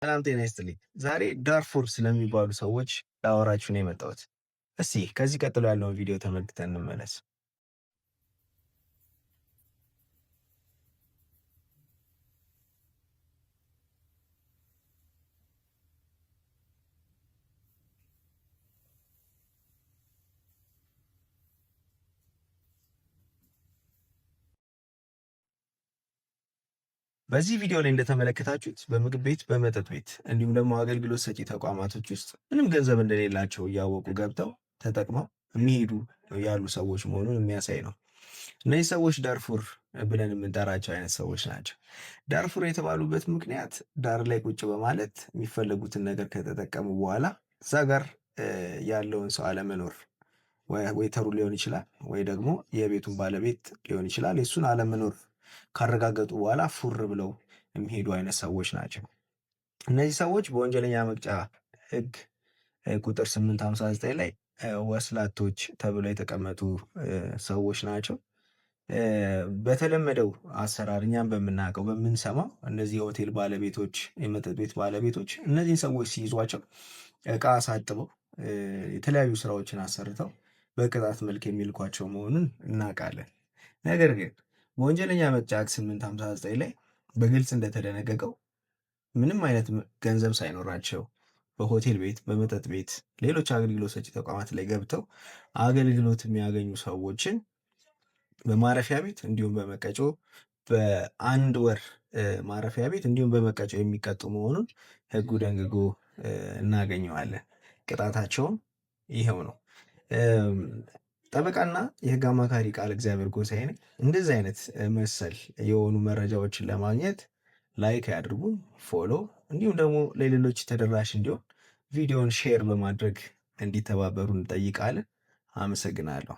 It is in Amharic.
ሰላም ጤና ይስጥልኝ። ዛሬ ዳርፉር ስለሚባሉ ሰዎች ላወራችሁ ነው የመጣሁት። እስቲ ከዚህ ቀጥሎ ያለውን ቪዲዮ ተመልክተን እንመለስ። በዚህ ቪዲዮ ላይ እንደተመለከታችሁት በምግብ ቤት፣ በመጠጥ ቤት እንዲሁም ደግሞ አገልግሎት ሰጪ ተቋማቶች ውስጥ ምንም ገንዘብ እንደሌላቸው እያወቁ ገብተው ተጠቅመው የሚሄዱ ያሉ ሰዎች መሆኑን የሚያሳይ ነው። እነዚህ ሰዎች ዳርፉር ብለን የምንጠራቸው አይነት ሰዎች ናቸው። ዳርፉር የተባሉበት ምክንያት ዳር ላይ ቁጭ በማለት የሚፈለጉትን ነገር ከተጠቀሙ በኋላ እዛ ጋር ያለውን ሰው አለመኖር waiter ኡ ሊሆን ይችላል ወይ ደግሞ የቤቱን ባለቤት ሊሆን ይችላል፣ የእሱን አለመኖር ካረጋገጡ በኋላ ፉር ብለው የሚሄዱ አይነት ሰዎች ናቸው። እነዚህ ሰዎች በወንጀለኛ መቅጫ ሕግ ቁጥር 859 ላይ ወስላቶች ተብለው የተቀመጡ ሰዎች ናቸው። በተለመደው አሰራር እኛም በምናውቀው በምንሰማው እነዚህ የሆቴል ባለቤቶች፣ የመጠጥ ቤት ባለቤቶች እነዚህን ሰዎች ሲይዟቸው እቃ አሳጥበው የተለያዩ ስራዎችን አሰርተው በቅጣት መልክ የሚልኳቸው መሆኑን እናውቃለን። ነገር ግን በወንጀለኛ መቅጫ ሕግ 859 ላይ በግልጽ እንደተደነገገው ምንም አይነት ገንዘብ ሳይኖራቸው በሆቴል ቤት፣ በመጠጥ ቤት፣ ሌሎች አገልግሎት ሰጪ ተቋማት ላይ ገብተው አገልግሎት የሚያገኙ ሰዎችን በማረፊያ ቤት እንዲሁም በመቀጮ በአንድ ወር ማረፊያ ቤት እንዲሁም በመቀጮ የሚቀጡ መሆኑን ሕጉ ደንግጎ እናገኘዋለን። ቅጣታቸውም ይኸው ነው። ጠበቃና የህግ አማካሪ ቃል እግዚአብሔር ጎሳዬ ነኝ። እንደዚህ አይነት መሰል የሆኑ መረጃዎችን ለማግኘት like ያድርጉ፣ follow እንዲሁም ደግሞ ለሌሎች ተደራሽ እንዲሆን ቪዲዮን share በማድረግ እንዲተባበሩ እንጠይቃለን። አመሰግናለሁ።